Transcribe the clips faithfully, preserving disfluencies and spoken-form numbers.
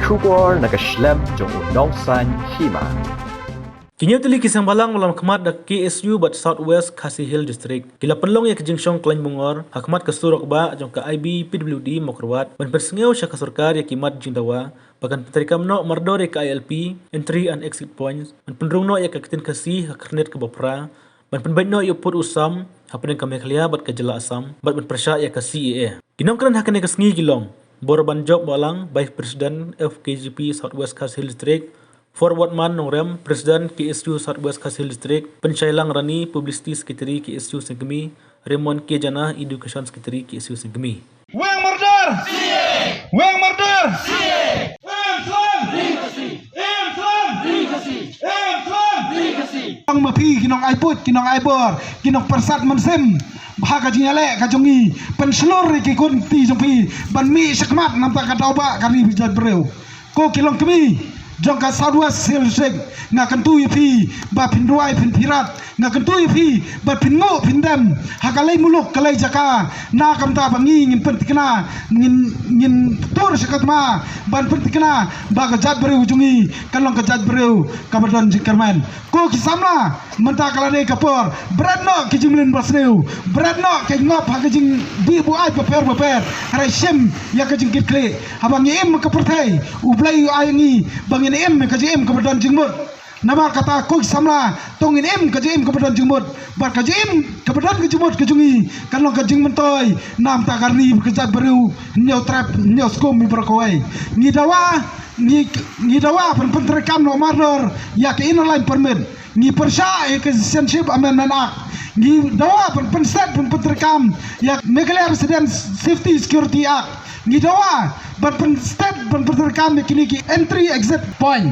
Khubor na ka shlem jong u nongsan hima. Ki hynñiew tylli ki seng bhalang ba la khmat da K S U bad South West Khasi Hills District ki la pynlong ïa ka jingshong khlaiñ bungor ha khmat ka surok bah jong ka I B P W D Mawkyrwat ban pynsngew sha ka sorkar ïa ki mat jingdawa ba kan pyntreikam noh mardor ïa ka I L P, Entry and Exit Points, ban pynrung noh ïa ka ktien Khasi ha ka khyrnit kaba phra, ban pynbeit noh ïa u pud u sam hapdeng ka Meghalaya bad ka jylla Assam, bad ban pyrshah ïa ka C A A. Ki nongkren ha kane ka sngi ki long Borbanjob Mawlang, Vice President F K J P South West Khasi Hills District, Forwardman Nongrem, President K S U South West Khasi Hills District, Pynshailang Rani, Publicity Secretary K S U Sengkmie, Raymond K Jana, Education Secretary K S U Sengkmie. Weng mardor! Weng mardor! Em Islam! Em Islam! Em Islam! Ong ma phi ki nong ai buit, ki nong ai bor, ki nong pyrsad mynsiem ha ka jingïaleh ka jong ngi, pynshlur ïa ki khun kti jong phi ban mih shakhmat namar ka daw ba ka ri bad ka jaitbynriew. Ko ki longkmie jong ka South West Khasi Hills District, nga kyntu ïa phi ba phin duwai phin phirat, nga kyntu ïa phi ba phin nguh phin dem ha ka lei muluk ka lei jaka, na ka bynta ba ngi ngin pynthikna, ngin, ngin tur sha ka thma ban pynthikna ba ka jaitbynriew jong ngi kan long ka jaitbynriew kaba don jingkyrmen. Ko ki samla, mynta ka la dei ka por, bret noh ki jingmlien basniew, bret noh ki ngop ha ki jingdih buaid bapher bapher, hynrei shim ïa ka jingkitkhlieh. Haba ngi im ha ka pyrthei, U Blei u ai ngi ba ngin im ha ka jingim kaba don jingmut. Namar kata ko ki samla, to ngin im ka jingim kaba don jingmut, bad ka jingim kaba don ka jingmut ka jong ngi kan long ka jingmyntoi namar ka ri bad ka jaitbynriew, hynñiew trep, hynñiew skum, baroh kawei. Ngi dawa, ngi, ngi dawa ban pyntreikam noh mardor ïa ka Inner Line Permit. Ngi pyrshah ïa ka Citizenship Amendment Act. Ngi dawa ban pynstet ban pyntreikam ïa Meghalaya Resident Safety Security Act. Ngi dawa ban pynstet ban pyntreikam ïa kine ki entry exit point.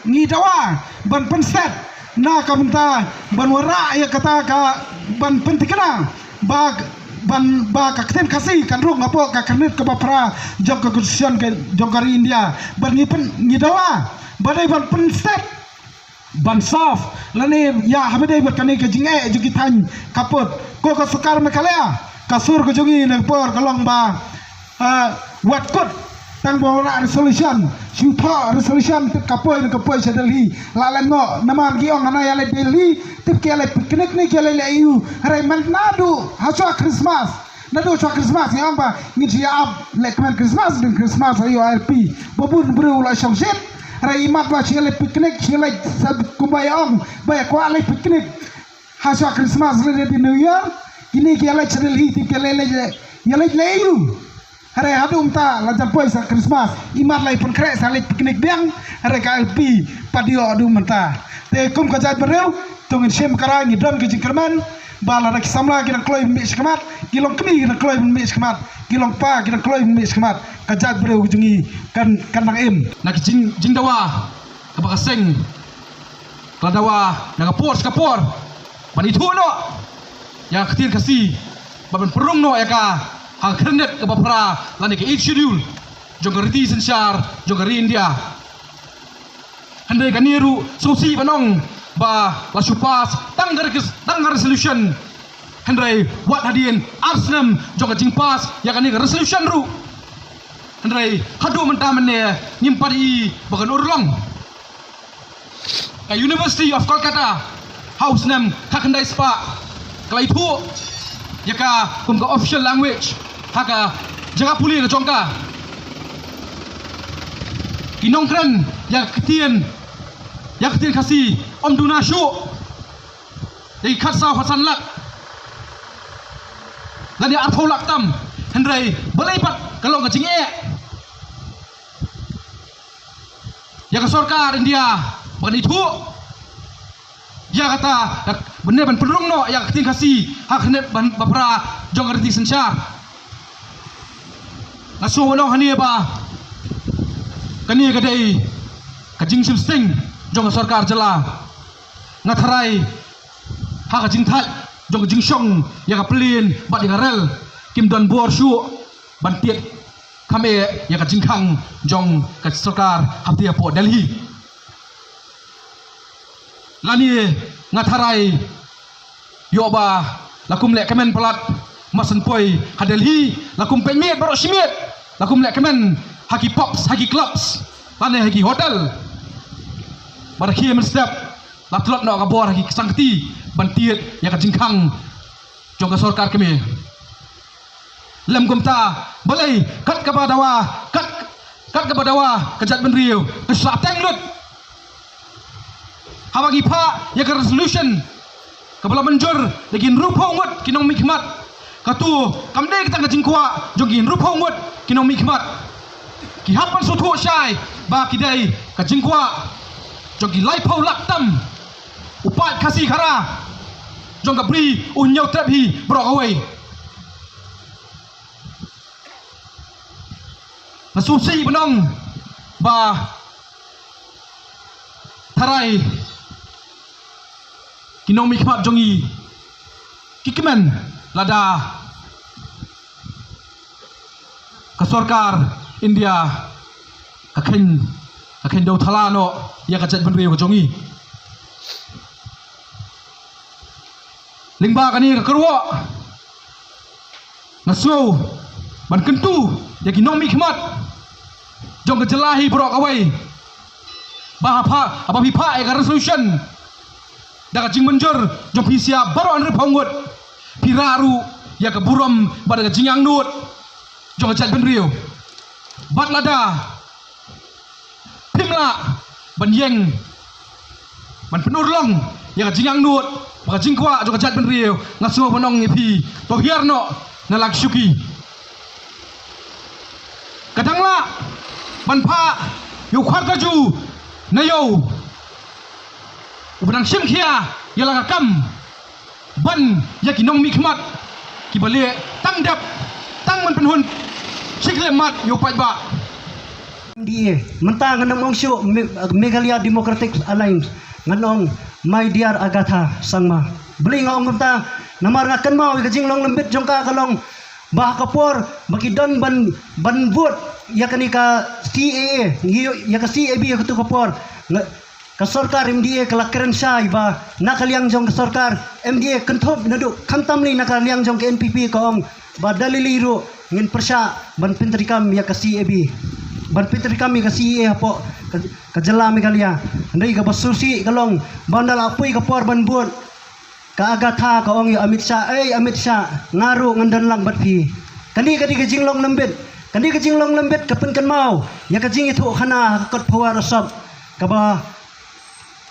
Ngi dawa ban pynstet na ka bynta ban wanrah ïa kata ka, ban pynthikna ba, ban, ba ka ktien Khasi kan rung hapoh ka khyrnit kaba phra jong ka Constitution ka jong ka ri India. Bad ngi pyn, ngi dawa ba dei ban pynstet ban saf lane ïa haba dei bad kane ka jingeh jong ki thaiñ khappud. Ko ka sorkar Meghalaya, ka sur ka jong ngi na ka por ka long ba, eh, wat kut tang ba wanrah resolution, shu thoh resolution, tip ka poi ne ka poi sha Delhi. La leh noh namar ki ong hana ïaleit Delhi, tip ki ïaleit picnic ne ki ïaleit leh aiu. Hynrei mynta naduh ha shuwa Christmas, naduh shuwa Christmas ngi ong ba ngin shu ïa ap lehkmen Christmas, ding Christmas ha ïoh I L P. Ba bun briew la shongshit. Hynrei imat ba shu ïaleit picnic, shu ïaleit sa kumba ïa ong ba ïa kwah leit picnic ha shuwa Christmas lane New Year, kine ki ïaleit sha Delhi, tip ki ïaleit, ïaleit leh aiu. Hynrei haduh mynta la jan poi sa Christmas, imat la i pynkhreh sa leit picnic biang, hynrei ka I L P pat ïoh haduh mynta. Te kum ka jaitbynriew, to ngin shim kara, ngi don ka jingkyrmen ba lada ki samla ki dang kloi ban mih shakhmat, ki longkmie ki dang kloi ban mih shakhmat, ki longpa ki dang kloi ban mih shakhmat, ka jaitbynriew ka jong ngi kan, kan dang im. Na ka jing, jingdawa kaba ka seng ka la dawa na ka por sha ka por ban ithuh noh ïa ka ktien Khasi, ban pynrung noh ïa ka ha ka khyrnit kaba phra lane ka Eighth Schedule jong ka riti synshar jong ka ri India. Hynrei kane ruh sngewsih ban ong ba la shu pass tang ka res-, tang ka resolution. Hynrei wat hadien ar snem jong ka jingpass ïa kane ka resolution ruh, hynrei haduh mynta mynne ngim pat i ba kan urlong. Ka University of Kolkata ha u snem khatkhyndai spah ka la ithuh ïa ka kum ka official language ha ka jaka pule ka jong ka. Ki nongkren ïa ka ktien, ïa ka ktien Khasi ym duna shuh. Ïa ki khatsaw khatsan lak lane arphew lak tam. Hynrei balei pat ka long ka jingeh ïa ka sorkar India ban ithuh ïa kata, ban ne ban pynrung noh ïa ka ktien Khasi ha ka khyrnit ba phra jong ka riti synshar? Nga sngew ban ong hangne ba kane ka dei ka jingshim sting jong ka sorkar jylla. Nga tharai ha ka jingthait jong ka jingshong ïa ka plane bad ïa ka rel kim don bor shuh ban tied kham eh ïa ka jingkhang jong ka sorkar hapdeng hapoh Delhi. Lane nga tharai ïoh ba la kum leh kmen palat, mar shu poi ha Delhi la kum peit miet baroh shi miet, la kum leh kmen ha ki pubs, ha ki clubs. lane ha ki hotel. Bad ha ki mynstep la tlot noh ka bor ha ki sangkti ban tied ïa ka jingkhang jong ka sorkar kmie. Lem kumta, balei kat kaba dawa, kat kat kaba dawa ka jaitbynriew ka shah teng lut. Haba ngi phah ïa ka resolution kaba la mynjur da ki hynriewphew ngut ki nongmihkhmat, kato kam dei ka tang ka jingkwah jong ki hynriewphew ngut ki nongmihkhmat. Ki hap ban sngewthuh shai ba ki dei ka jingkwah jong ki laiphew lak tam u paid Khasi Khara jong ka Bri u Hynñiewtrep hi baroh kawei. Nga sngewsih ban ong ba tharai ki nongmihkhmat jong ngi ki kmen lada ka sorkar India ka kheiñ, ka kheiñ dew thala noh ïa ka jaitbynriew ka jong ngi. Lyngba kane ka kyrwoh nga sngew ban kyntu ïa ki nongmihkhmat jong ka jylla hi baroh kawei ba haba, haba phi phah ïa ka resolution da ka jingmynjur jong phi sha baroh hynriewphew ngut, phi rah ruh ïa ka burom bad ka jingangnud jong ka jaitbynriew. Bad lada phim lah ban ïeng ban pynurlong ïa ka jingangnud bad ka jingkwah jong ka jaitbynriew, nga sngew ban ong ïa phi, to hiar noh na la ki shuki. Ka dang lah ban phah ïa u Kharkaju na ïew uba dang shim khia ïa la ka kam ban ïa ki nongmihkhmat kiba leh tang dep tang ban pynhun shi khyllipmat ïa u paidbah. M D A, mynta ngan ym ong shuh Me-, Meghalaya Democratic Alliance, ngan ong My Dear Agatha Sangma. Balei nga ong kumta? Namar nga kynmaw ïa ka jinglong lembit jong ka ka long ba ha ka por ba ki don ban, ban vote ïa kane ka C A A, ïa ka C A B ïa katu ka por. Nga, ka sorkar M D A ka la kren shai ba na ka liang jong ka sorkar M D A kynthup naduh khamtam lei na ka liang jong ka N P P ka ong ba da lei lei ruh ngin pyrshah ban pyntreikam ïa ka C A B, ban pyntreikam ïa ka C A A hapoh ka, ka jylla Meghalaya. Hynrei kaba sngewsih ka long ba ynda la poi ka por ban vote, ka Agatha ka ong ïa Amit Shah, "Ei Amit Shah, nga ruh ngan don lang bad phi." Kane ka dei ka jinglong lembit. Kane ka jinglong lembit ka pynkynmaw ïa ka jingïathuhkhana ha ka kot Phawa Rasop. Kaba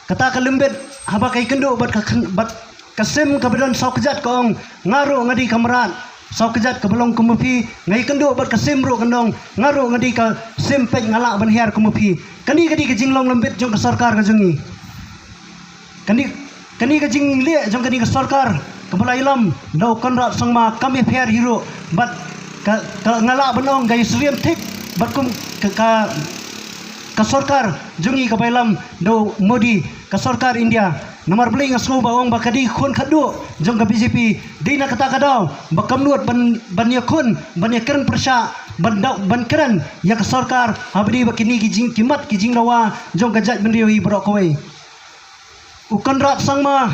kata ka lembit haba ka ïakynduh bad ka khyn-, bad ka sim kaba don saw kjat ka ong, "Nga ruh nga dei ka mrad saw kjat kaba long kum ma phi." Nga ïakynduh bad ka sim ruh kan ong, "Nga ruh nga dei ka sim peit, nga lah ban hiar kum ma phi." Kane ka dei ka jinglong lembit jong ka sorkar ka jong ngi. Kane, kane ka jingleh jong kane ka sorkar kaba la ïalam da u Conrad Sangma kam ïapher hi ruh bad ka, ka, nga lah ban ong ka ïasyriem thik bad kum ka, ka, ka sorkar jong ngi kaba ïalam da u Modi, ka sorkar India. Namar balei nga sngew ba ong ba ka dei khun khadduh jong ka B J P, dei na kata ka daw ba kam nud ban, ban ïakhun, ban ïakren pyrshah, ban daw, ban kren ïa ka sorkar ha ba dei ba kine ki jing, ki mat ki jingdawa jong ka jaitbynriew hi baroh kawei. U Conrad Sangma,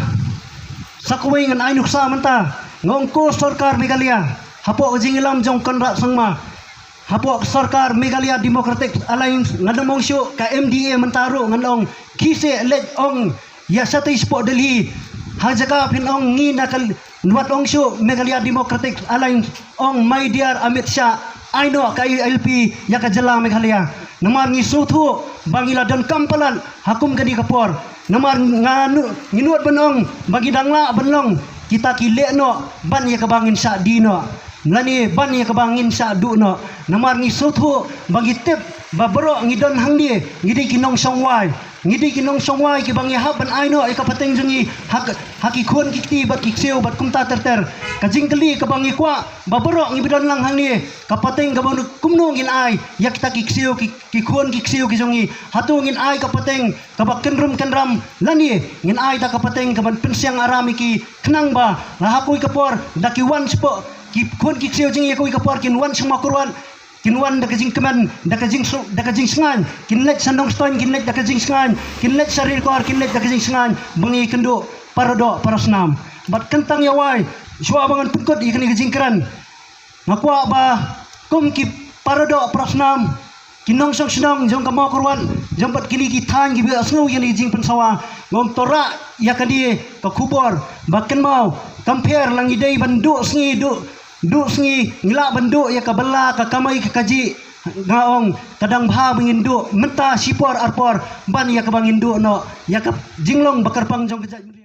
sa kawei ngan ai nuksa mynta, nga ong ko sorkar Meghalaya, hapoh ka jingïalam jong Conrad Sangma, hapoh ka sorkar Meghalaya Democratic Alliance, ngan ym ong shuh ka M D A mynta ruh ngan ong, khie seh leit ong ïa shatei shapoh Delhi, ha jaka phin ong ngi na ka Wat ong shuh Meghalaya Democratic Alliance, ong my dear Amit Shah, ai noh ka I L P ïa ka jylla Meghalaya. Namar ngi sngewthuh ba ngi la donkam palat ha kum kane ka por. Namar nga nu-, ngi nud ban ong ba ngi dang lah ban long kita ki leh noh ban ïa kaba ngin shah die noh, lane ban ïa kaba ngin shah duh noh. Namar ngi sngewthuh ba ngi tip ba baroh ngi don hangne ngi dei ki nongshong wai. Ngi dei ki nongshong wai kiba ngi hap ban ai noh ïa ka pateng jong ngi ha ka, ha ki khun ki kti bad ki ksiew bad kumta ter ter. Ka jingkylli kaba ngi kwah ba baroh ngi ba don lang hangne, ka pateng kaba kumno ngin ai ïa kita ki ksiew ki, ki khun ki ksiew ki jong ngi. Hato ngin ai ka pateng kaba kynrum kynram, lane ngin ai da ka pateng kaban pynsiang aram ïa ki, khnang ba la ha kawei ka por da ki wan shapoh, ki khun ki ksiew jong ngi ha kawei ka por kin wan sha Mawkyrwat, kin wan da ka jingkmen, da ka jingsu-, da ka jingsngaiñ, kin leit sha Nongstoiñ, kin leit da ka jingsngaiñ, kin leit sha Ri Kor, kin leit da ka jingsngaiñ, ba ngi kynduh para doh para snam. Bad kyntang ïa wai, shuwa ba ngan pynkut ïa kane ka jingkren, nga kwah ba kum ki para doh para snam, ki nongshong shnong jong ka Mawkyrwat, jong pat kine ki thaiñ kiba ïohsngew ïa kane ka jingpynsawa. Nga ong to rah ïa kane ka khubor ba kynmaw, kam pher lada ngi dei ban duh sngi, duh, duh sngi, ngi lah ban duh ïa ka bylla, ka kamai, ka kajih. Nga ong ka dang bha ba ngin duh mynta shipor arpor ban ïa kaba ngin duh noh ïa ka jinglong ba kyrpang jong ka jaitbynriew.